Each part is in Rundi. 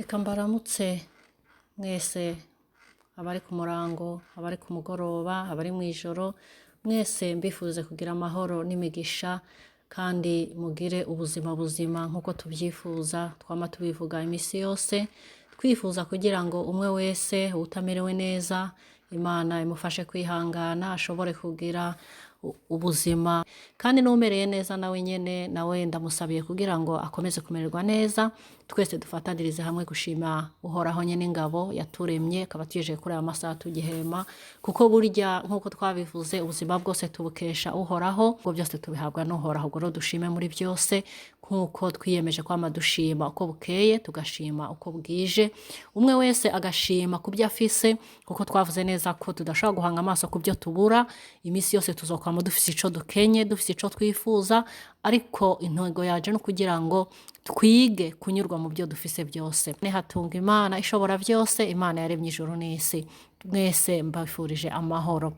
Reka mbaramutse mwese abari ku murango, abari ku mugoroba, abari mw'ijoro, mwese mbifurize kugira amahoro n'imigisha kandi mugire ubuzima buzima nk'uko tuvyifuza, twama tubivuga imisi yose, twifuza kugira ngo umwe wese uwutamerewe neza, Imana imufashe kwihangana ashobore kugira ubuzima, kandi n'uwumereye neza nawe nyene nawe ndamusabiye kugira ngo akomeze kumererwa neza, twese dufatanirize hamwe gushima Uhoraho nyene ingabo yaturemye akaba atugejeje kuri aya masaha tugihema, kuko burya nk'uko twabivuze ubuzima bwose tubukesha Uhoraho, ubwo byose tubihabwa n'Uhoraho, ubwo rero dushime muri byose nk'uko twiyemeje kwama dushima uko bukeye tugashima uko bwije, umwe wese agashima ku byo afise, kuko twavuze neza ko tudashobora guhanga amaso ku byo tubura, imisi yose tuzokwama dufise ico dukenye, dufise ico twifuza, ariko intego yaje no kugira ngo twige kunyurwa mu byo dufise byose. Hatunga Imana ishobora byose, Imana yaremye ijuru n'isi. Mwese mbifurije amahoro.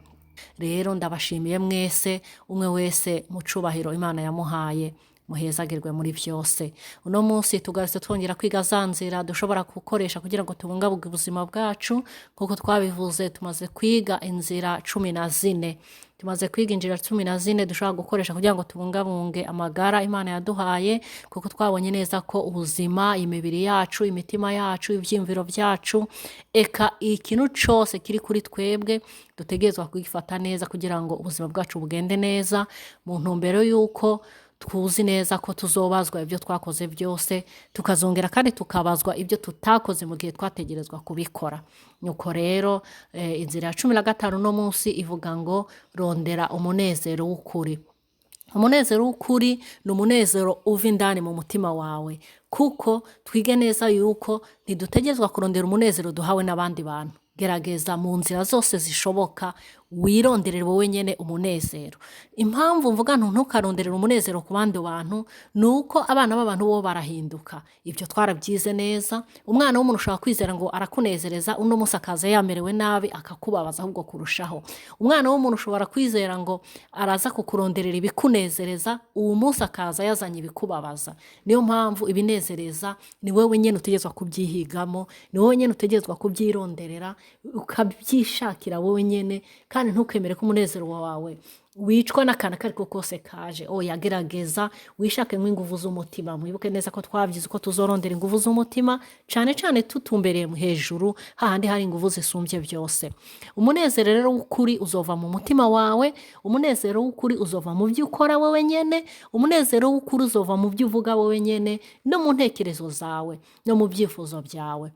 Rero ndabashimiye mwese, umwe wese mu cubahiro Imana yamuhaye, muhezagirwe muri vyose. Uno munsi tugarutse twongera kwiga za nzira dushobora gukoresha kugira ngo tubungabunge ubuzima bwacu, nk'uko twabivuze tumaze kwiga inzira 14. Tumaze kwiga inzira 14 dushobora gukoresha kugira ngo tubungabunge amagara Imana yaduhaye, kuko twabonye neza ko ubuzima, imibiri yacu, imitima yacu, ivyiyumviro vyacu, eka ikintu cose kiri kuri twebwe dutegerezwa kugifata neza kugira ngo ubuzima bwacu bugende neza, mu ntumbero y'uko tuzi neza ko tuzobazwa ibyo twakoze byose, tukazongera kandi tukabazwa ibyo tutakoze mu gihe twategerezwa kubikora. Nuko rero inzira ya 15 no munsi ivuga ngo rondera umunezero w'ukuri. Umunezero w'ukuri ni umunezero uva indani mu mutima wawe, kuko twige neza yuko ntidutegerezwa kurondera umunezero duhawe n'abandi bantu. Gerageza mu nzira zose zishoboka wironderere wowe nyene umunezero. Impamvu mvuga nti ntukaronderere umunezero ku bandi bantu ni uko abana b'abantu bo barahinduka. Ibyo twarabyize neza. Umwana w'umuntu ushobora kwizera ngo arakunezereza, uno munsi akaza yamerewe nabi akakubabaza ahubwo kurushaho. Umwana w'umuntu ushobora kwizera ngo araza kukuronderera ibikunezereza, uwo munsi akaza yazanye ibikubabaza. Niyo mpamvu ibinezereza ni wowe nyene utegerezwa kubyihigamo, ni wowe nyene utegerezwa kubyironderera, ukabyishakira wowe nyene, kandi ntukemere ko umunezero wawe wicwa n'akantu ako ariko kose kaje. Oya, gerageza wishakemwo inguvu z'umutima. Mwibuke neza ko twavyize uko tuzorondera inguvu z'umutima, cane cane tutumbereye hejuru hahandi hari inguvu zisumbye byose. Umunezero rero w'ukuri uzova mu mutima wawe, umunezero w'ukuri uzova mu byo ukora wewe nyene, umunezero w'ukuri uzova mu byo uvuga wewe nyene, no mu ntekerezo zawe, no mu vyifuzo vyawe.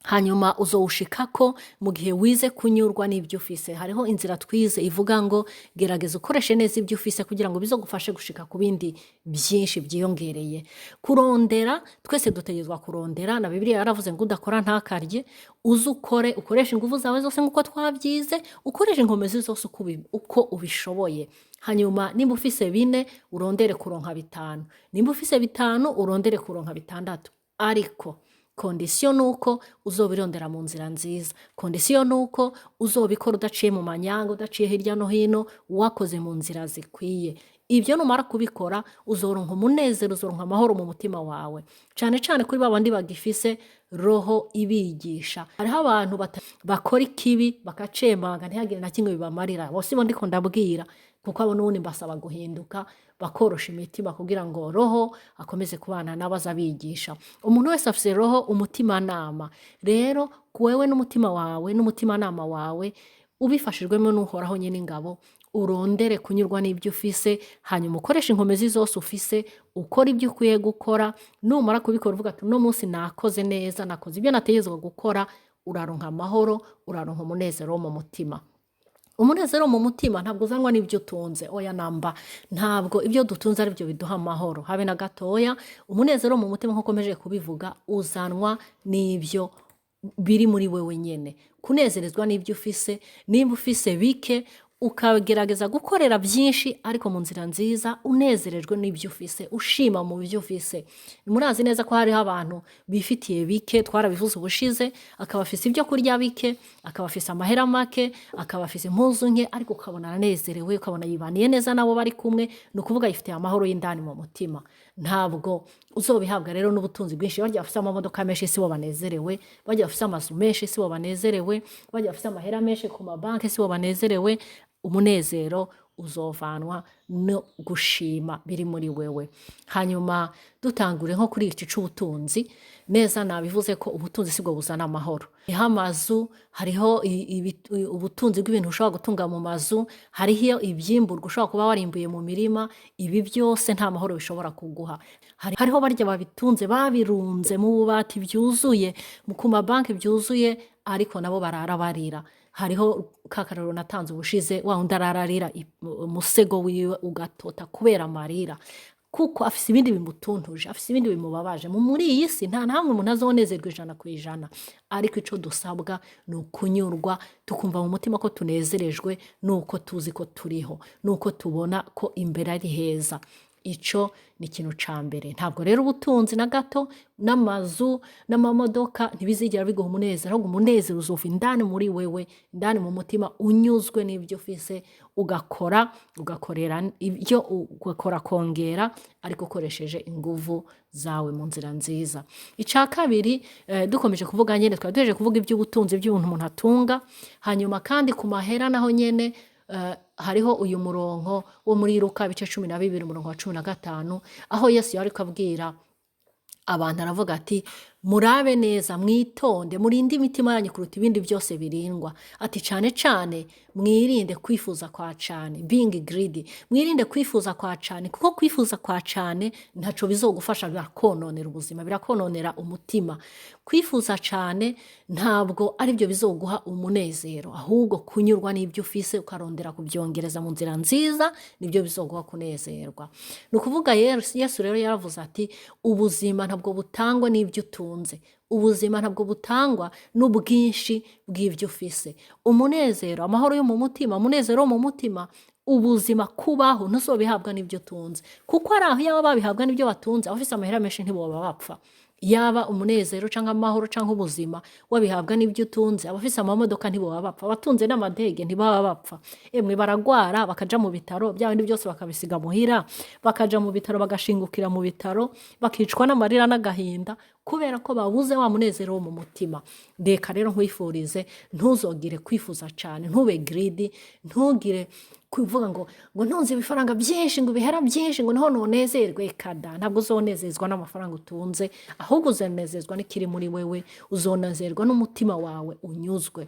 Hanyuma uzowushikako mu gihe wize kunyurwa n'ibyo ufise. Hariho inzira twize ivuga ngo gerageza ukoreshe neza ibyo ufise kugira ngo bizogufashe gushika ku bindi byinshi byiyongereye. Kurondera, twese dutegerezwa kurondera, na Bibiliya yaravuze ngo udakora ntakarye. Uze ukore, ukoreshe inguvu zawe zose nk'uko twavyize, ukoreshe inkomezi zose uko ubishoboye. Hanyuma nimba ufise 4 urondere kuronka 5, nimba ufise 5 urondere kuronka 6, ariko kondisiyo nuko uzobirondera mu nzira nziza, kondisiyo nuko uzobikora udaciye mu manyanga, udaciye hirya no hino, wakoze mu nzira zikwiye. Ibyo numara kubikora uzoronka umunezero, uzoronka amahoro mu mutima wawe, cane cane kuri babandi bagifise roho ibigisha. Hariho abantu bakora ikibi bakacemanga ntihagire na kimwe bibamarira, bose bo ndiko ndabwira, kuko abo n'ubundi mbasaba guhinduka bakorosha imitima kugira ngo roho akomeze kubana nabo azabigisha. Umuntu wese afise roho umutimanama. Rero wewe n'umutima wawe n'umutimanama wawe ubifashijwemo n'Uhoraho nyene ingabo, urondere kunyurwa n'ibyo ufise, hanyuma ukoreshe inkomezi zose ufise, ukora ibyo ukwiye gukora. Numara kubikora uvuga ati uno munsi nakoze neza, nakoze ibyo nategerezwa gukora, uraronka amahoro, uraronka umunezero wo mu mutima. Umunezero mu mutima ntabwo uzanwa n'ibyo utunze, oya namba, ntabwo ibyo dutunze ari byo biduha amahoro habe na gatoya. Umunezero mu mutima nk'uko mpejeje kubivuga uzanwa n'ibyo biri muri wewe nyene, kunezerezwa n'ibyo ufise. Nimba ufise bike ukagerageza gukorera byinshi ariko mu nzira nziza, unezerejwe n'ibyo ufise, ushima mu byo ufise. Murazi neza ko hariho abantu bifitiye bike, twarabivuze ubushize, akaba afise ibyo kurya bike, akaba afise amahera make, akaba afise impuzu nke, ariko ukabona aranezerewe, ukabona yibaniye neza nabo bari kumwe, ni ukuvuga yifitiye amahoro y'indani mu mutima. Ntabwo uzobihabwa rero n'ubutunzi bwinshi. Barya bafise amamodoka menshi sibo banezerewe, barya bafise amazu menshi sibo banezerewe, barya bafise amahera menshi ku mabanki sibo banezerewe. Umunezero uzovanwa no gushima biri muri wewe. Hanyuma dutangure nko kuri iki c'ubutunzi neza, nabivuze ko ubutunzi sibwo buzana amahoro. Hariho amazu, hariho ubutunzi bw'ibintu ushobora gutunga mu mazu, hariho ivyimburwa ushobora kuba warimbuye mu mirima. Ibi byose nta mahoro bishobora kuguha. Hariho barya babitunze, babirunze mu bubati byuzuye, ku mabanki byuzuye, ariko nabo barara barira. Hariho ka karorero natanze ubushize, wa wundi arararira, umusego wiwe ugatota kubera amarira, kuko afise ibindi bimutuntuje, afise ibindi bimubabaje. Muri iyi si nta namwe umuntu azonezerwa 100%, ariko ico dusabwa ni ukunyurwa, tukumva mu mutima ko tunezerejwe nuko tuzi ko turiho, nuko tubona ko imbere ari heza. Ico ni ikintu ca mbere. Ntabwo rero ubutunzi na gato, n'amazu n'amamodoka, ntibizigera biguha umunezero, ahubwo umunezero uzova indani muri wewe, indani mu mutima, unyuzwe n'ibyo ufise, ugakora, ugakorera ibyo ugakora, kongera, ariko ukoresheje inguvu zawe mu nzira nziza. Ica kabiri, dukomeje kuvuga nyene, twari duhejeje kuvuga iby'ubutunzi, by'ubuntu umuntu atunga. Hanyuma kandi ku mahera naho nyene, hariho uyu murongo wo muri Luka ibice 12, umurongo wa 15, aho Yesu yariko abwira abantu, aravuga ati: "Murabe neza, mwitonde, murinde imitima yanyu kuruta ibindi byose birindwa." Ati: "Cane cane mwirinde kwifuza kwa cane," being greedy, mwirinde kwifuza kwa cane, kuko kwifuza kwa cane ntaco bizogufasha, birakononera ubuzima, birakononera umutima. Kwifuza cane ntabwo aribyo bizoguha umunezero, ahubwo kunyurwa n'ibyo ufise, ukarondera kubyongereza mu nzira nziza, nibyo bizoguha kunezerwa. Ni ukuvuga Yesu rero yaravuze ati: "Ubuzima ntabwo butangwa n'ibyo utunze, ubuzima ntabwo butangwa n'ubwinshi bw'ibyo ufise." Umunezero, amahoro yo mu mutima, umunezero wo mu mutima, ubuzima, kubaho, ntuzobihabwa n'ibyo utunze, kuko ari aho yaba babihabwa n'ibyo batunze, abafise amahera menshi ntiboba bapfa. Yaba umunezero canke amahoro canke ubuzima wabihabwa n'ibyo utunze, abafise amamodoka ntiboba bapfa, abatunze n'amadege ntibaba bapfa. Emwe, baragwara bakaja mu bitaro, bya bindi byose bakabisiga muhira, bakaja mu bitaro, bagashingukira mu bitaro, bakicwa n'amarira n'agahinda kubera ko babuze wa munezero wo mu mutima. Reka rero nkwifurize, ntuzogire kwifuza cane, ntube greedy, ntugire kuvuga ngo ntunze ibifaranga byinshi, ngo ibihera byinshi, ngo niho nonezerwe. Kada, ntabwo uzonezezwa n'amafaranga utunze, ahubwo uzonezezwa n'ikiri muri wewe, uzonezerwa n'umutima wawe unyuzwe.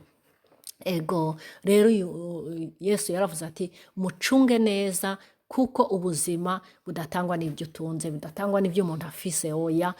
Ego rero, Yesu yaravuze ati: "Mucunge neza, kuko ubuzima budatangwa n'ibyo utunze, budatangwa n'ibyo umuntu afise." Oya,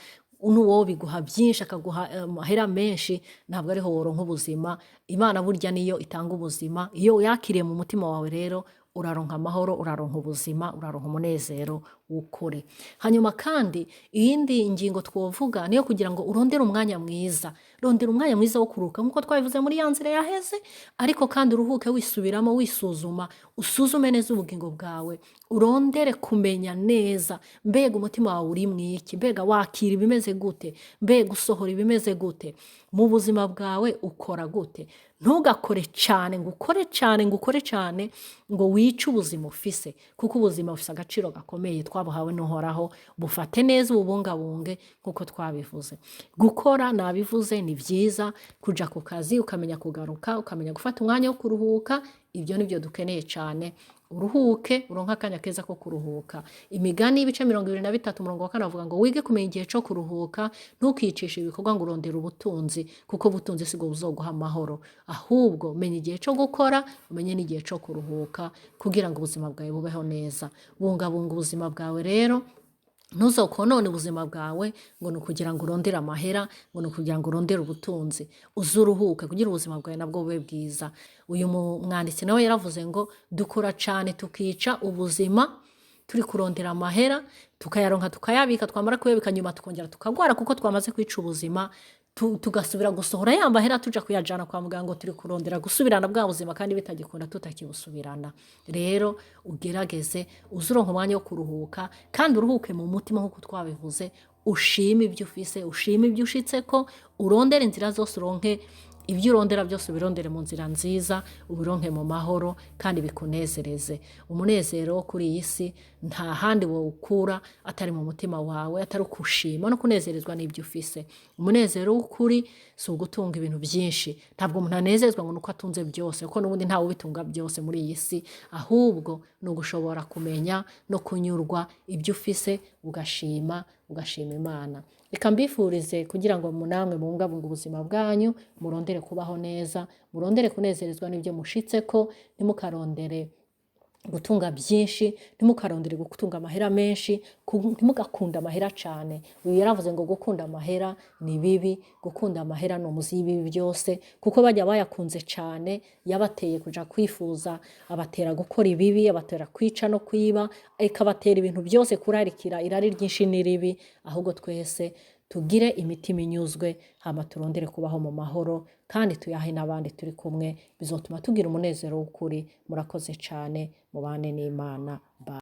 n'uwo biguha byinshi, akaguha amahera menshi, ntabwo ariho woronka ubuzima. Imana burya niyo itanga ubuzima. Iyo uyakiriye mu mutima wawe rero, uraronka amahoro, uraronka ubuzima, uraronka umunezero w'ukuri. Hanyuma kandi iyindi ngingo twovuga niyo kugira ngo urondere umwanya mwiza. Rondera umwanya mwiza wo kuruhuka, nk'uko twabivuze muri ya nzira yaheze, ariko kandi uruhuke wisubiramo, wisuzuma, usuzume neza ubugingo bwawe, urondere kumenya neza: mbega umutima wawe uri mwiki? Mbega wakira ibimeze gute? Mbega usohora ibimeze gute mu buzima bwawe? Ukora gute? Ntugakore cyane, ngo ukore cyane, ngo ukore cyane, ngo wice ubuzima ufise, kuko ubuzima bufise agaciro gakomeye twabuhawe n'Uhoraho. Bufate neza, ububungabunge nk'uko twabivuze. Gukora, nabivuze, ni byiza kuja ku kazi, ukamenya kugaruka, ukamenya gufata umwanya wo kuruhuka. Ibyo nibyo dukeneye cyane. Uruhuke, uronke akanya keza ko kuruhuka. Imigani ibice 23, umurongo wa 4 avuga ngo: "Wige kumenya igihe co kuruhuka, ntukicishe ibikorwa ngo urondere ubutunzi, kuko ubutunzi sibwo buzoguha amahoro." Ahubwo menya igihe co gukora, umenye n'igihe co kuruhuka, kugira ngo ubuzima bwawe bubeho neza. Bungabunga ubuzima bwawe rero, ntuzokonone ubuzima bwawe ngo ni ukugira ngo urondere amahera, ngo ni ukugira ngo urondere ubutunzi. Uze uruhuke kugira ubuzima bwawe nabwo bube bwiza. Uyu mwanditsi nawe yaravuze ngo dukora cane tukica ubuzima turi kurondera amahera, tukayaronka, tukayabika, twamara kuyabika nyuma tukongera tukagwara kuko twamaze kwica ubuzima, tugasubira gusohora ya mahera tuja kuyajana kwa muganga, ngo turi kurondera gusubirana bwa buzima, kandi bitagikunda, tutakibusubirana. Rero ugerageze uze uronka umwanya wo kuruhuka, kandi uruhuke mu mutima nk'uko twabivuze. Ushime ibyo ufise, ushime ibyo ushitseko, urondere inzira zose uronke Ibyo urondera byose ubirondere mu nzira nziza, ubironke mu mahoro kandi bikunezereze. Umunezero wo kuri iyi si nta handi wowukura atari mu mutima wawe, atari ukushima no kunezerezwa n'ibyo ufise. Umunezero w'ukuri si ugutunga ibintu byinshi. Ntabwo umuntu anezezwa ngo nuko atunze byose, kuko n'ubundi ntawe ubitunga byose muri iyi si, ahubwo ni ugushobora kumenya no kunyurwa ibyo ufise, ugashima, ugashima Imana. Reka mbifurize kugira ngo namwe mubungabunge ubuzima bwanyu, murondere kubaho neza, murondere kunezerezwa n'ibyo mushitseko, ntimukarondere gutunga byinshi, ntimukarondere gutunga amahera menshi, ntimugakunde amahera cane. Uyu yaravuze ngo gukunda amahera ni bibi, gukunda amahera ni umuzi w'ibibi byose, kuko bajya bayakunze cane yabateye kuja kwifuza, abatera gukora ibibi, abatera kwica no kwiba, ikabatera ibintu byose kurarikira irari ryinshi ni ribi. Ahubwo twese tugire imitima inyuzwe, hama turondere kubaho mu mahoro kandi tuyahe n'abandi turi kumwe, bizotuma tugira umunezero w'ukuri. Murakoze cane, mubane n'Imana. Bye.